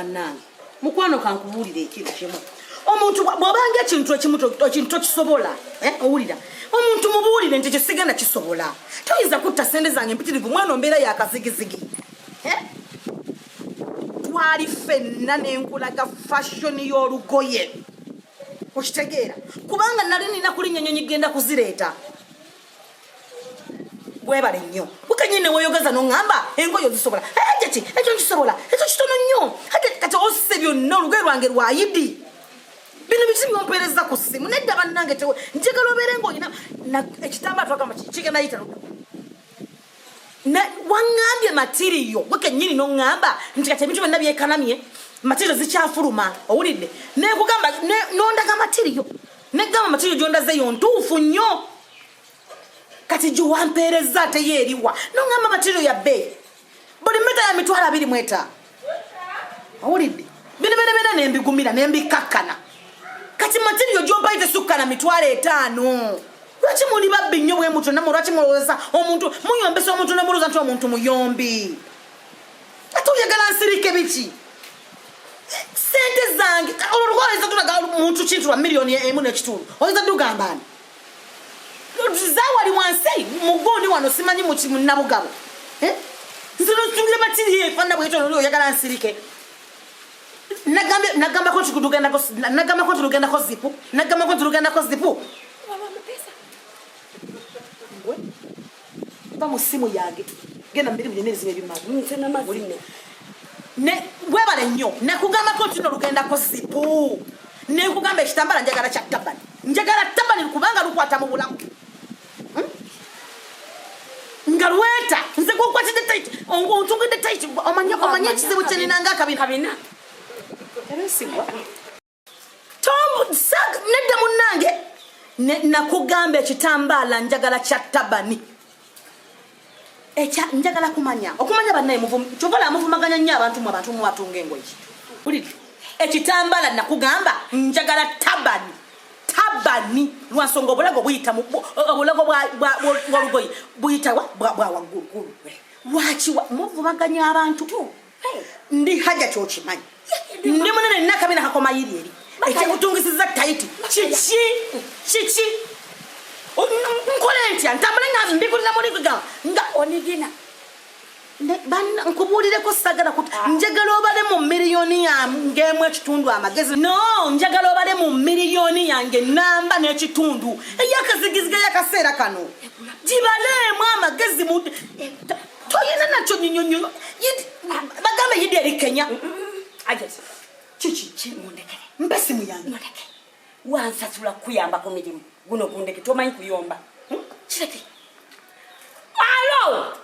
Bannange, mukwano, kankubuulire ekintu kimu. Omuntu bw'obanga ekintu ekimu ekintu tokisobola, eh, owulira? Omuntu mubuulire nti ekyo sigenda kisobola. Toyinza kutta sente zange mpitirivu, mwana, mbeera yakazigizigi, eh? Twali ffenna nenkulaga fashion y'olugoye, okitegeera? Kubanga nali nina kulinnya nyonyi genda kuzireeta. Webale nnyo bukenyini neweyogeza noŋŋamba engoye ozisobola. Ejeki ekyo nkisobola, ekyo kitono nnyo. Ate kati osse byonna olugoye lwange lwayidi. Bino biki byompeereza ku ssimu? Nedda bannange, tewe njagala obeere ngaolina ekitambala. Twagamba kigenda yita ludda. Waŋŋambye material, gwe kennyini noŋŋamba nti kati ebintu byonna byekanamye, material zikyafuluma, owulidde? Nekugamba nondaga material, negamba material gyondazeyo ntuufu nnyo. Kati giwampeereza ate ye eriwa? Noŋŋamba material ya bbeeyi, buli mita ya 25,000, owulidde? Bino byona byona nembigumira, nembikakkana. Kati material gyompayi tesukkana 50,000. Lwaki muli babbi nnyo bwe mutyo namwe? Lwaki mulowooza omuntu muyombesa omuntu nemulowooza nti omuntu muyombi? Ate oyagala nsirike biki? Sente zange, olwo lwoyinza tulaga muntu kintu lwa 1.5 miliyoni, oyinza dugamba ani? Zawali wansi mugundi wano, simanyi munabugabo. Eh? Nze notungire material efaanana bwetyo, oli oyagala nsirike? Nagambako nti lugendako zipu, nagambako nti lugendako zipu. Gwe, va mu simu yange, genda mu mirimu gyonna ebizibu ebimala. Nze namazina. Webale nnyo. Nakugambako nti no lugendako zipu, nekugamba ekitambala njagala kya tabani, njagala tabani kubanga lukwata mu bulamu. Nga lweta nze gukwatidde tight, ontungidde tight. Omanye ekizibu kyeninanga akabina. Kabina. Tebesigwa. Tom, nedda munnange. Nakugamba ekitambaala njagala kya tabani. Ekya njagala kumanya okumanya bannaye kyovala muvumaganya nnyo abantu mu abantu mubatunga engoye. Wulidde? Ekitambaala nakugamba njagala tabani, tabani lwansonga obulago buyita obulago bw'olugoye buyitawa bwa waggulu. Lwaki muvumaganya abantu? Ndi hajja, kyokimanyi ndi munene, nina akabina kakomayiri eri ekyekutungisiza tight. Kiki kiki? Nkole ntya? Ntambule nga mbigulira muli nga Onigina. Nkubuulireko, sagala njagala obale mu 1.5 miliyoni amagezi. No, njagala obale mu 1.5 miliyoni eyakazigiziga eyakaseera kano, gibaleemu amagezi. Toyina nakyo nyonyonyo. Bagambe yidi eri Kenya. Ajati. Kiki? Kimundekere. Mpa esimu yange. Mundeke. Wansasula kuyamba ku mirimu guno, gundeke. Tomanyi kuyomba. Kireke. Alo,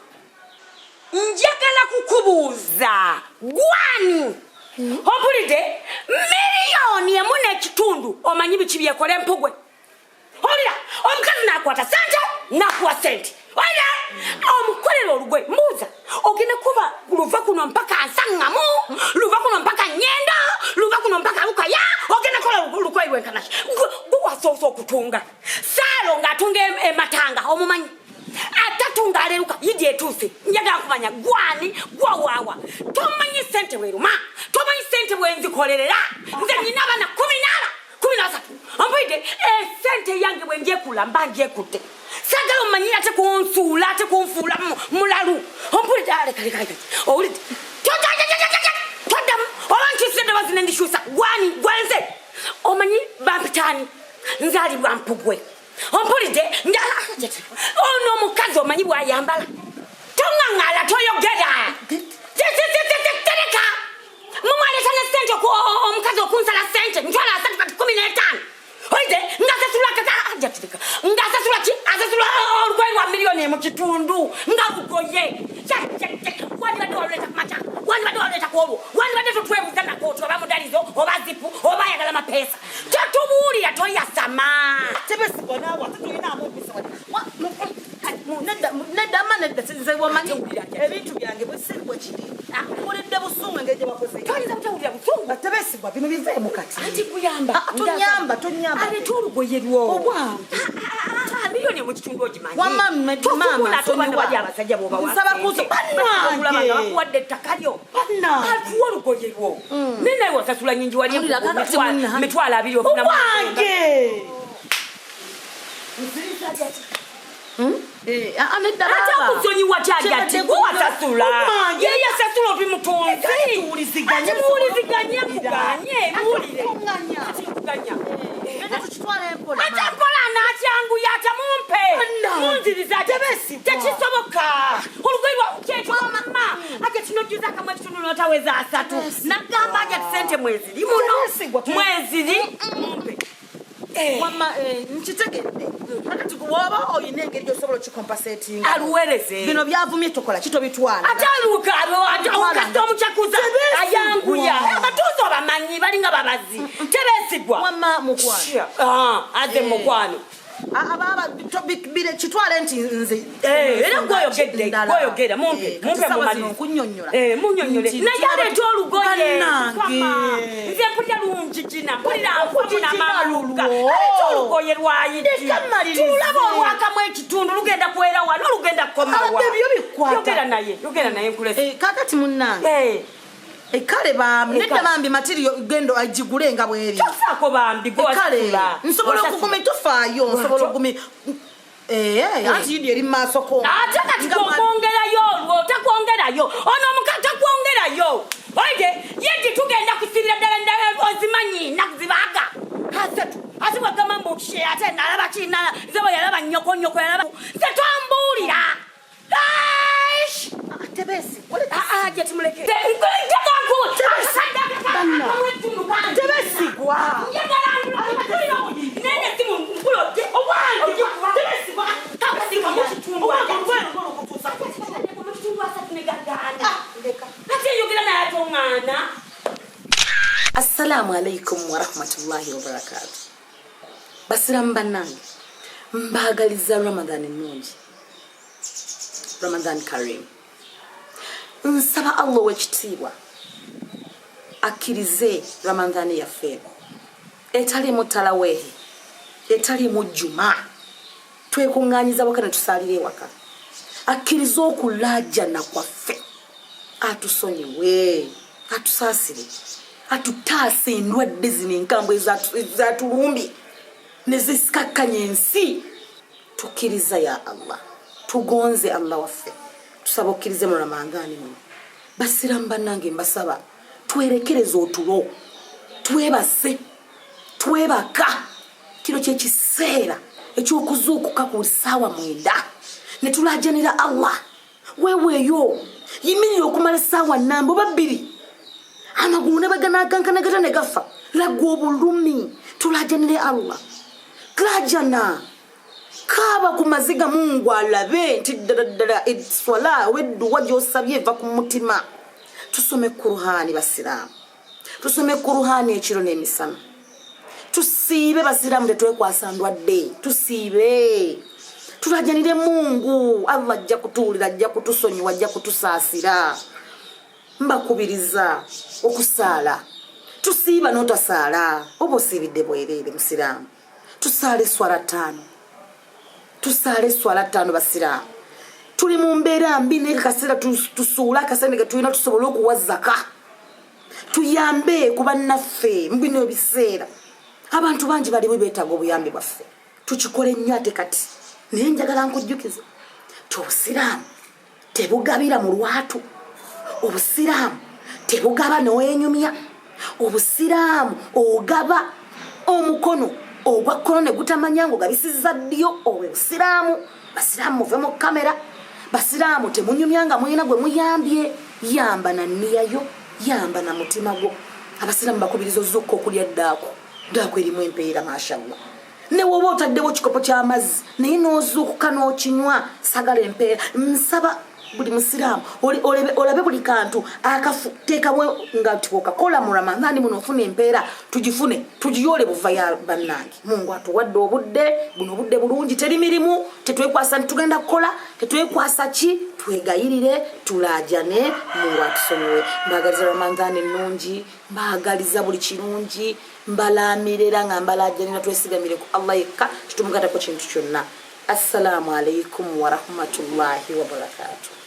njagala kukubuuza gwani ompulidde? 1.5 miliyoni, omanyi biki byekola empugwe? Olira omukazi nakwata sente, nakuwa sente, olira omukolera olugoye. Mbuuza, ogenda kuba luva kuno mpaka Nsaŋŋamu, luva kuno mpaka Nyenda, luva kuno mpaka Lukaya, ogenda kola lugoye lwenkanaki? Gwe wasoose okutunga saalo ng'atunga ematanga, omumanyi atatunga aleruka yidi etuuse. Njagala kumanya gwani gwawaawa. Tomanyi sente bweruma, tomanyi sente bwenzikolerera. Nze nyina abaana 14, 13, ompulidde? Esente yange bwe njekula mba njekudde. Sagala omanyi ate kunsuula, ate kunfuula mulalu, ompulidde? Ah, leka, leka, leka. Owulidde? Toddamu oba nkyusire eddoboozi nendikyusa. Gwani gwenze omanyi bampitaani nzaalibwa mpugwe, ompulidde? Ono omukazi omanyi bwayambala, toŋŋaŋŋala, toyogera. Tereka mumwaleta ne sente omukazi okunsala sente 30,000, kati 15, oide ngasasula jatirika, ngasasula ki? Asasula olugoye lwa 1.5 miliyoni nga lugoye. Wandibadde waluleta kumakya, wandibadde waluleta kwolwo, wandibadde totwebuuza nako oti oba mudalizo oba zipu oba ayagala mapeesa. Totubuulira, toyasama. Tebesigwa naawe, ate tolinaamu mpisa. Nedda, nedda, ama nedda. Nze wamanyi ebintu byange bwe siri bwe kiri. Mpulidde busungu engeri gye wakoze. Toyinza butawulira busungu. Tebesigwa, bino biveemu kati. Anti kuyamba. Ah, tonyamba, tonyamba. Aleeta olugoye lwo. Obwange. Miliyoni. Toni mu kitundu ogimanyi. Wamma maama, Tofugula nsonyiwa. tobana bali abasajja bw'obawa Nsaba ssente. kuzo- Bannange. Okulaba nga bakuwadde ettaka lyo. Bannange. Atuwa olugoye lwo. Naye nawe wasasula nnyingi wali Wulira, kakati munna. 20,000 ofunamu. Owange. Eh, ah, nedda Ate baaba. akusonyiwa kyajja ati Kyebadde gwe wasasula. Owange. Ye yasasula oli mutunzi. Tuwuliziganye, Ate muwuliziganye tusobole muganye muwulire. Tukunganya. Ate tukunganya. Ate tukitwale empola, Ate maama. mpola anakyanguya ate mumpe. Bannange. Munziriza ate Tebeesigwa. tekisoboka. Olugoye lwa kyekyo mama. Ate kinojjuza akamu ekitundu n'otaweza 3. Tebeesigwa. Nagamba aja ssente mweziri muno. Tebeesigwa. Mweziri mumpe. Wamma, nkitegedde. Kakati bw'oba olina engeri gy'osobola okikompasetinga. Aluweereze. Bino byavumye tokola ki tobitwala. Ate aluka kasita omucakuza Tebeesigwa. ayanguya. Abatuuze obamanyi balinga babazi. Tebeesigwa. Wamma mukwano. Ah, aze mukwano. Ah, baaba, kitwale nti nze Era gwoyogedde, ndala. gwoyogera, mumpe, Kati mumpe ssaawa mumalirize. zino nkunnyonnyola. Munnyonnyole. Nti Naye aleeta olugoye. Bannange. Mukama. Nze mpulira lungi gina, mpulira Okugigina nfuna amaluka. lulwo. Aleeta olugoye lwayidi. Leka mmalirize. Tulaba olwakamu ekitundu lugenda kwera wano, lugenda kukomawa. Abadde ebyo bikwata. Yogera naye, yogera naye nkulese. Kaakati munnange. Kale bambi, nedda Kale. bambi material gendo agigule nga bw'eri. Tofaako bambi, gwe Kale, wasasula. nsobola Wasasula. okugumi, tofaayo, nsobola okugumi. Anti yidi eri mu maaso ko. Ate kati Nga kwongerayo olwo, takwongerayo. Ono omuka takwongerayo. Oye, yedi tugenda kusibira ddala ddala ozimanyi nnaku zibaaga. 3. Ate bw'agamba mbu ki, ate nalaba ki, nze bwe yalaba nnyoko, nnyoko yalaba. Nze tombuulira. Aish! Ah, tebeesigwa. Ah, ah, gye tumuleke. Njagala nkuwe. Tebeesigwa. Banna. Tebeesigwa. Njagala nkuwe. Nene simu nkulu ojje. Owange. Ojje. Tebeesigwa. Kakasika mu kitundu. Owange, olugoye lwo lukutuusa. Mu kitundu asatu ne gagaana. Ah, ndeka. Ate eyogera naye atoŋŋaana. Assalamu alaikum warahmatullahi wabarakatuh. Basiramu bannange, mbaagaliza Ramadan ennungi, Ramadan Karim. Nsaba Allah ow'ekitiibwa akkirize Ramadan yaffe eno etaliimu talaweehe, etaliimu jjuma, twekuŋŋaanyiza waka ne tusaalira ewaka. Akkirize okulaajana kwaffe, atusonyiwe, atusaasire, atutaase endwadde zino enkambwe ezatulumbye ne zisikakkanya ensi. Tukkiriza ya Allah, tugonze Allah waffe, tusaba okkirize mu Ramadhaani muno. Basiramu bannange, mbasaba twerekereze otulo, twebase, twebaka. Kino kyekiseera ekyokuzuukuka ku ssaawa 9 ne tulaajanira Allah. Weeweeyo yimirira okumala essaawa 4 oba 2, amagulu ne baganagankana gata ne gafa, lagwa obulumi. Tulaajanire Allah, tulajana, kaaba ku maziga, Mungu alabe nti ddala ddala eswala oba edduwa gy'osabye eva ku mutima. Tusome Kuruhani basiraamu, tusome Kuruhani ekiro n'emisana. Tusiibe basiraamu, tetwekwasa ndwadde, tusiibe, tulajanire Mungu. Allah ajja kutuwulira, ajja kutusonyiwa, ajja kutusaasira. Mbakubiriza okusaala. Tusiiba n'otasaala oba osiibidde bwereere musiraamu. Tusaale eswala 5, tusaale eswala 5 basiraamu. Tuli mu mbeera mbi, naye kaseera tusuule akasente ke tulina tusobole okuwa zaka, tuyambe ku bannaffe mu bino ebiseera. Abantu bangi balimu beetaaga obuyambi bwaffe, tukikole nnyo ate kati. Naye njagala nkujjukize ti obusiraamu tebugabira mu lwatu, obusiraamu tebugaba newenyumya, obusiraamu ogaba omukono ogwa kkono ne gutamanya ng'ogabisizza ddyo. Obwe busiraamu. Basiraamu muve mu kamera, basiraamu temunyumya nga mulina gwe muyambye. Yamba na nniyayo, yamba na mutima gwo. Abasiraamu bakubiriza ozukka okulya ddaako, ddaako erimu empeera mashallah. Ne woba otaddewo kikopo ky'amazzi naye n'ozuukuka n'okinywa, sagala empeera. Nsaba buli musiraamu olabe buli kantu akateekamu nga tiokakola mu Ramadhani muno ofuna empeera, tugifune, tugiyoole buva ya bannange. Mungu atuwadde obudde buno, obudde bulungi, teri mirimu, tetwekwasa nti tugenda kukola, tetwekwasa ki, twegayirire, tulaajane, Mungu atusonyiwe. Mbaagaliza Ramadhani ennungi, mbaagaliza buli kirungi, mbalaamira era nga mbalaajanira. Twesigamire ku Allah yekka, tetumugatako kintu kyonna. Assalamu alaikum warahmatullahi wabarakatuh.